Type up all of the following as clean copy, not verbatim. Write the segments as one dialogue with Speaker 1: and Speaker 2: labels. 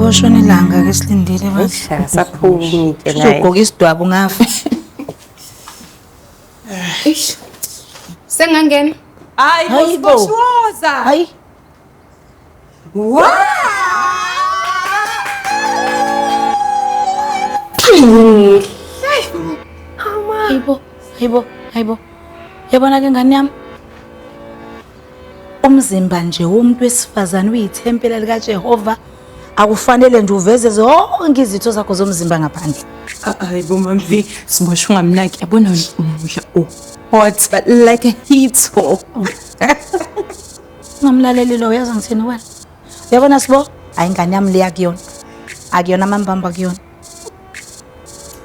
Speaker 1: Sekuyoshona ilanga ke silindile bathi.
Speaker 2: Akasaphumi ke naye.
Speaker 1: Uzogqoka isidwaba ungafa.
Speaker 3: Eish. Sengangena.
Speaker 4: Hayi
Speaker 1: Hayi bo.
Speaker 4: boswoza.
Speaker 1: Hayi.
Speaker 4: Wow!
Speaker 1: Hayibo, hayibo, hayibo. Yabona ke ngane yami. Umzimba nje womuntu wesifazane uyithempela likaJehova. Akufanele nje uveze zonke izitho zakho zomzimba ngaphandle.
Speaker 4: Hayi bo Mamvi, siboshwe ungamnaki. Yabona umuhle o hot but like a heat.
Speaker 1: Ungamlaleli lo uyazi ngithini wena. Uyabona Sibo? Hayi ingane yami leya kuyona. Akuyona amambamba kuyona.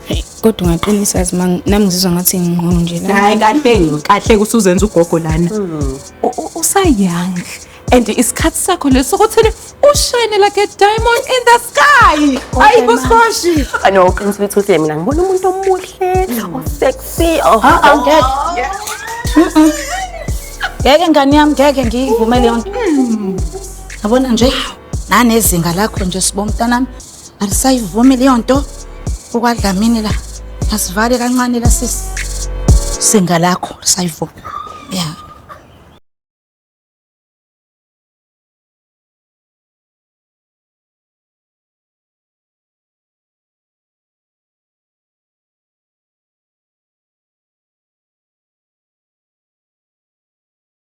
Speaker 3: Hey, kodwa ungaqinisa yazi nami ngizizwa ngathi ngingqono nje la.
Speaker 4: Hayi kahle kahle usuzenza ugogo lana. Usa-young and isikhathi sakho leso sokuthi ushine like a diamond in the sky. Hayi bosboshi.
Speaker 2: No, uqinisile ukuthi mina ngibona umuntu omuhle, osexy, oh.
Speaker 1: Ah, ah, ngeke. Mm-mm. Ngeke ngane yami, ngeke ngiyivumele yonke. Yabona nje nanezinga lakho nje Sibo mntanami alisayivumi leyo nto ukwadlamini la. Asivale kancane la sisi. Singa lakho lisayivuma.